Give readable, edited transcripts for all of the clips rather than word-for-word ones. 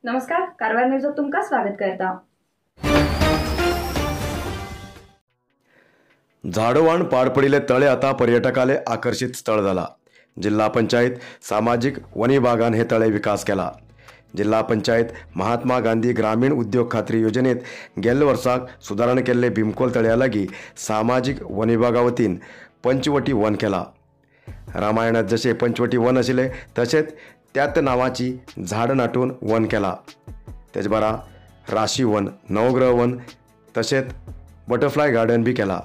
नमस्कार, कारवार न्यूजात तुमकां स्वागत करता। झाडवान पाड पडिल्ले तळे आता पर्यटकाले आकर्षित स्थळ जाला। जिल्हा पंचायत सामाजिक वन विभागान हे तळे विकास केला। जिल्हा पंचायत महात्मा गांधी ग्रामीण उद्योग खात्री योजनेत गेल्ल्या वर्साक सुदारणा केल्ले भीमकोल तळ्या लागीं सामाजिक वन विभागा वतीन पंचवटी वन केला। रामायणात जशे पंचवटी वन आशिल्ले तशेंच त्याच नावाची झाड नाटून वन केला। तेज बरा राशी वन, नवग्रह वन तशेंच बटरफ्लाय गार्डन बी केला।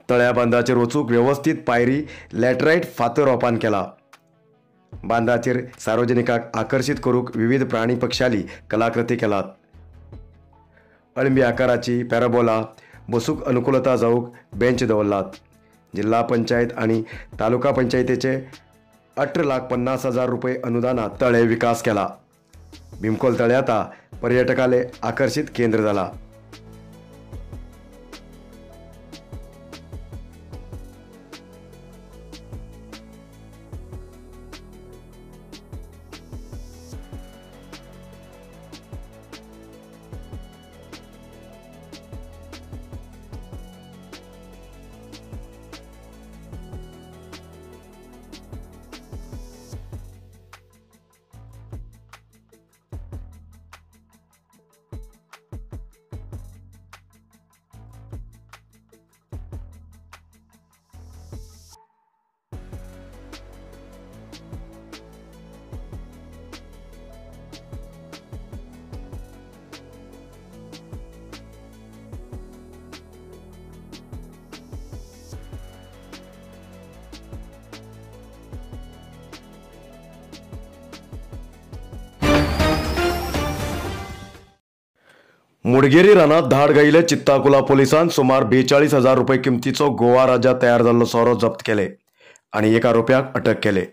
तळ्या बांदाचेर वचूंक वेवस्थीत पायरी लॅटरायट फातर रोपान केला। बांदाचेर सार्वजनिकांक आकर्शीत करूंक विविध प्राणी पक्षाली कलाकृती केलात। अळंबी आकाराची पॅराबोला बसूंक अनुकूलता जावंक बेंच दवरलात। जिल्हा पंचायत आनी तालुका पंचायतीचे 18,50,000 रुपये अनुदानात तळे विकास केला। भीमकोल तळे आता पर्यटकाले आकर्षित केंद्र जाला। मुडगेरी रानात धाड घायिल्ले चित्ताकुला पोलिसान सुमार 42,000 रुपये किमतीचो गोवा राज्यात तयार जाल्लो सोरो जप्त केले आनी एका आरोप्याक अटक केले।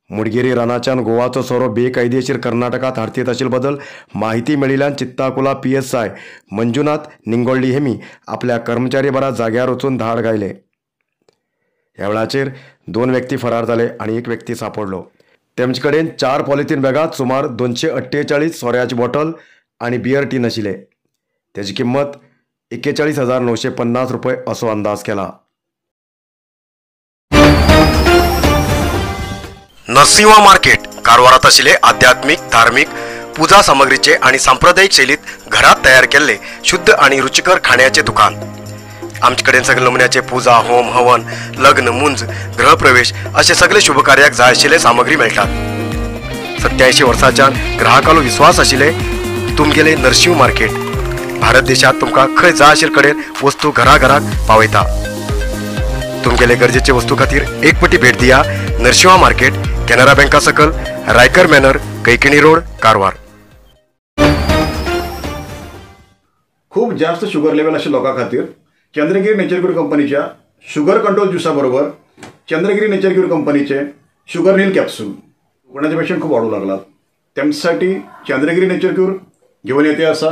मुडगेरी रानाच्यान गोवाचो सोरो बेकायदेशीर कर्नाटकात हाडतीत आशिल्ले बदल माहिती मेळिल्ल्यान Chittakula PSI Manjunath Ningolli Hemy आपल्या कर्मचारी बरा जाग्यार वचून धाड घायले। ह्या वेळाचेर 2 व्यक्ती फरार जाले आनी एक व्यक्ती सापडलो। तेमचे कडेन 4 पॉलिथीन बॅगांत सुमार 248 सोऱ्याची बॉटल आनी बियर टीन आशिल्ले। तेजी किंमत 41,950 रुपये असो अंदाज केला। नरसिंहा मार्केट कारवारात आशिल्ले आध्यात्मिक, धार्मिक पूजा सामग्रीचे आणि सांप्रदायिक शैलीत घरात तयार केल्ले शुद्ध आणि रुचिकर खाण्याचे दुकान। आमचे कडेन सगळे नमुन्याचे पूजा, होम, हवन, लग्न, मुंज, गृहप्रवेश असे सगळे शुभकार्याक जाय आशिल्ले सामग्री मेळटात। 87 वर्सांच्यान ग्राहकालो विश्वास आशिल्ले तुमगेले नरसिंह मार्केट भारत देशात तुमकां खंय जाय आशिल्ले कडेन वस्तू घरा घराक पावयता। तुमगेले गरजेचे वस्तू खातीर एक पटी भेट दिया नरसिंहा मार्केट, केनरा बँका सकल, रायकर मॅनर, कैकिणी रोड, कारवार। खूप जास्त शुगर लेवल आशिल्ल्या लोकां खातीर चंद्रगिरी नेचर क्यूर कंपनीच्या शुगर कंट्रोल ज्युसा बरोबर चंद्रगिरी नेचर क्यूर कंपनीचे शुगर नील कॅप्सूल कोणाचे पेशंट खूप वाढू लागलात त्यांच्यासाठी चंद्रगिरी नेचर क्यूर घेऊन येते असा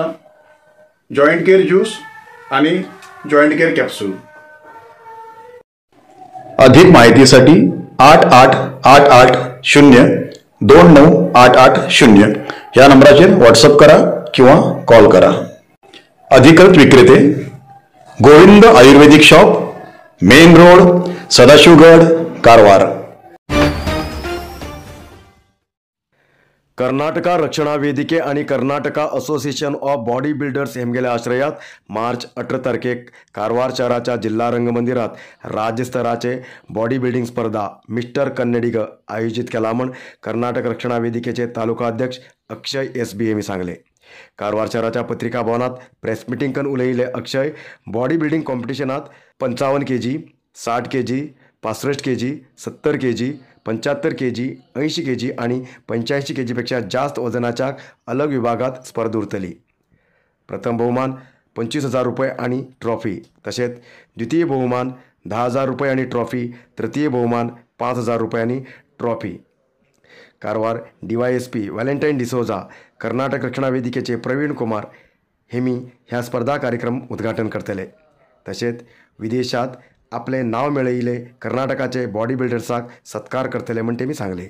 जॉईंट केअर ज्यूस आणि जॉईंट केअर कॅप्सूल। अधिक माहितीसाठी 888 8 0 2 9 8 8 0 या नंबराचेर व्हॉट्सअप करा किंवा कॉल करा। अधिकृत विक्रेते Govind Ayurvedic shop, main road, Sadashivgad, Karwar. Karnataka Rakshana Vedike आणि Karnataka association of body builders हेमगेल्या आश्रयात मार्च 18 तारखेक कारवार शहराच्या जिल्हा रंगमंदिरात राज्यस्तराचे बॉडी बिल्डिंग स्पर्धा मिस्टर कन्नडिग आयोजित केला म्हण कर्नाटक रक्षणा वेदिकेचे तालुका अध्यक्ष अक्षय SB हेमी सांगले। कारवार शहराच्या पत्रिका भवनात प्रेस मिटिंग करून उलयिल्ले अक्षय बॉडी बिल्डिंग कॉम्पिटिशनात 55 kg, 60 kg, 65 kg, 70 kg, 75 kg, 80 kg आनी 85 केजी पेक्षा जास्त वजनाच्या अलग विभागात स्पर्धा उरतली. प्रथम बहुमान 25,000 रुपये आनी ट्रॉफी, तशेंच द्वितीय बहुमान 10,000 रुपये आनी ट्रॉफी, तृतीय बहुमान 5,000 रुपये आनी trophy. Karwar DYSP Valentine D'Souza, Karnataka Rakshana वेदिकेचे प्रवीण कुमार हेमी ह्या स्पर्धा कार्यक्रम उद्घाटन करतले. तशेंच विदेशात आपले नाव मेळयिल्ले कर्नाटकाचे बॉडी बिल्डर्साक सत्कार करतले म्हण तेमी सांगले.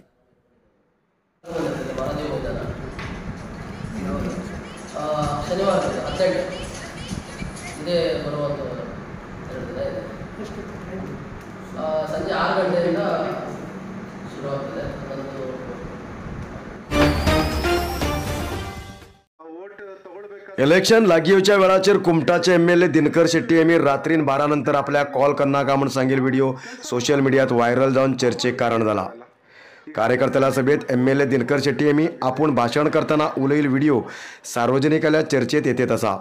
ಸಂಜೆ 6 ಗಂಟೆಯಿಂದ ಶುರುವಾಗ್ತದೆ. इलेक्शन लागीं येवच्या वेळाचेर कुमटाचे एमएलए दिनकर शेट्टी यांनी रात्रीन 12 नंतर आपल्याक कॉल करनाका म्हूण सांगिल्लो व्हिडिओ सोशल मिडियात व्हायरल जावन चर्चेक कारण जाला. कार्यकर्त्याला सभेत एमएलए दिनकर शेट्टी यांनी आपूण भाशण करतना उलयिल्लो व्हिडिओ सार्वजनिकाल्या चर्चेत येतेत आसा.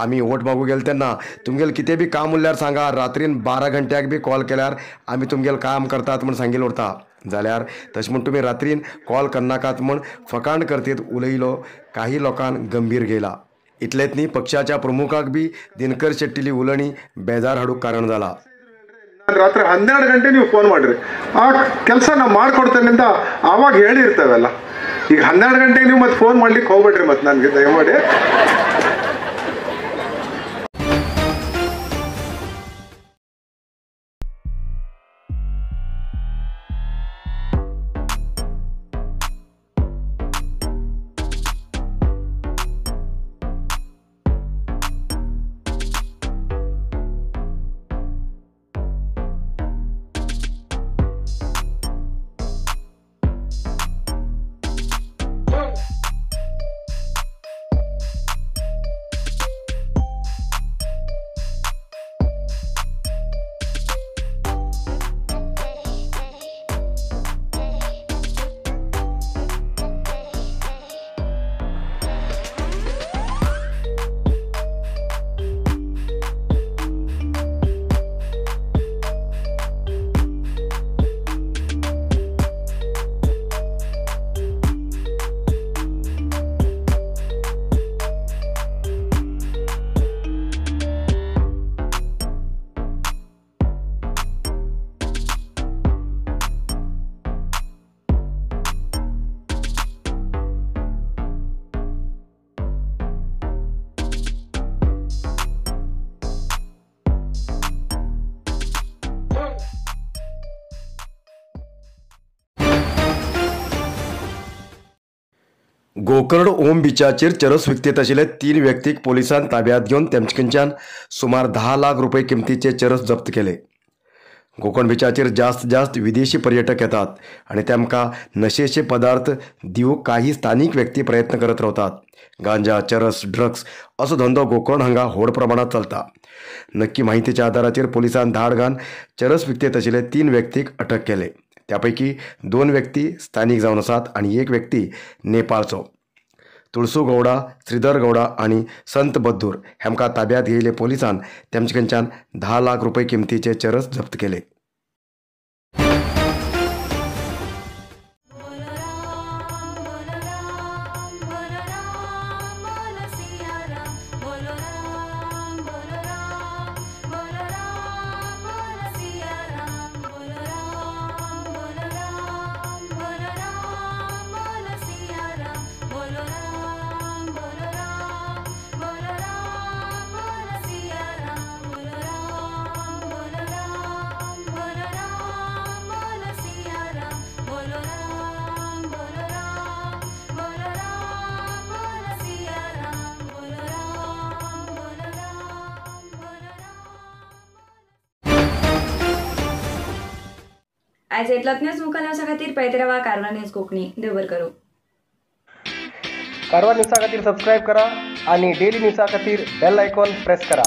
आमी वोट मागू गेले तेन्ना तुमगेल कितें बी काम उरल्यार सांगा, रात्रीन 12 घंट्याक बी कॉल केल्यार आमी तुमगेल काम करतात म्हूण सांगिल्लें उरता, जाल्यार तशें म्हूण तुमी रात्रीन कॉल करनाकात म्हूण फकांड करतीत उलयलो काही लोकांक गंभीर घेयला. इतलेंच न्ही, पक्षाच्या प्रमुखाक बी दिनकर शेट्टीली उलयणी बेजार हाडूंक कारण जाला. ರಾತ್ರಿ 12 ಗಂಟೆ ನೀವು ಫೋನ್ ಮಾಡ್ರಿ, ಆ ಕೆಲಸ ನಾವು ಮಾಡ್ಕೊಡ್ತೇನೆ ಅಂತ ಆವಾಗ ಹೇಳಿರ್ತೇವಲ್ಲ. ಈಗ 12 ಗಂಟೆಗೆ ನೀವು ಮತ್ತೆ ಫೋನ್ ಮಾಡ್ಲಿಕ್ಕೆ ಹೋಗ್ಬೇಡ್ರಿ ಮತ್ತೆ ನನಗೆ ದಯಮಾಡಿ. गोकर्ण ओम बिचाचेर चरस विकतेत आशिल्ले 3 व्यक्तीक पोलिसान ताब्यात घेवन तेमचे कडच्यान सुमार 10 लाख रुपये किमतीचे चरस जप्त केले. गोकर्ण बिचाचेर जास्त जास्त विदेशी पर्यटक येतात आनी तेमकां नशेचे पदार्थ दिवंक काही स्थानीक व्यक्ती प्रयत्न करत रावतात. गांजा, चरस, ड्रग्स असो धंदो गोकर्ण हांगा व्हड प्रमाणात चलता. नक्की माहितीच्या आधाराचेर पोलिसान धाड घालून चरस विकतेत आशिल्ले 3 व्यक्तीक अटक केले. त्यापैकी 2 व्यक्ती स्थानीक जावन आसात आनी 1 व्यक्ती नेपाळचो. तुळसू गौडा, श्रीधर गौडा आनी संत बद्दूर हेमकां ताब्यात घेयिल्ले पोलिसान तेमचे कडच्यान 10 लाख रुपये किमतीचे चरस जप्त केले. आयज इतलोच न्यूज मुखार न्यूजा खातीर पळयत रावा कारवार न्यूज कोंकणी. देव बरें करूं. कारवार न्यूजा खातीर सबस्क्रायब करा आणि डेली न्यूजा खातीर बेल आयकॉन प्रेस करा.